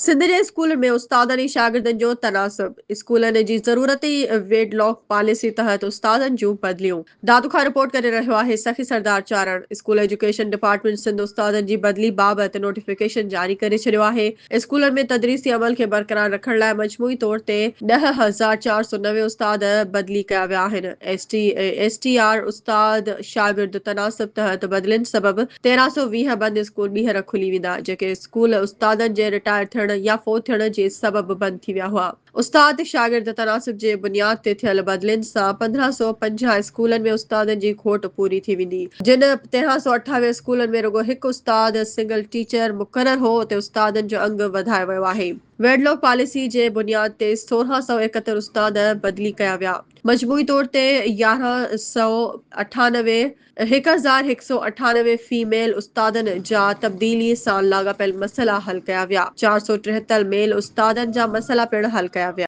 سنڌ جي اسڪولن ۾ استادن ۽ شاگردن جو تناسب، اسڪولن جي ضرورتي ويڊ لاڪ پاليسي تحت استادن جون بدليون. دادو کان رپورٽ ڪري رهيو آهي Sakhi Sardar Charan. School education department Sindh استادن جي بدلي بابت نوٽيفڪيشن جاري ڪري ڇڏيو آهي. اسڪولن ۾ تدريسي عمل کي برقرار رکڻ لاء مجموعي طور تي 10,490 استاد بدلي ڪيا ويا آهن. S T ۽ S T R استاد شاگرد تناسب تحت بدلين سبب 1320 بند اسڪول ٻيهر کلي ويندا، جيڪي اسڪول استادن جي رٽائر ٿيڻ يا فوت ٿيڻ جي سبب بند ٿي ويا هئا. استاد شاگرد تناسب جي بنياد تي ٿيل بدلين سان 1550 اسڪولن ۾ استادن جي کوٽ پوري ٿي ويندي. جن 1328 اسڪولن ۾ رڳو هڪ استاد، سنگل ٽيچر، مقرر هو اتي استادن جو انگ وڌايو ويو آهي. ويڊلاڪ پاليسي جي بنياد تي 1671 استاد بدلي ڪيا ويا. مجموعي طور تي 1198، 1198 في ميل استادن جا تبديلي سان لاڳاپيل مسئلا حل ڪيا ويا. 473 ميل استادن جا مسئلا پڻ حل ڪيا ويا.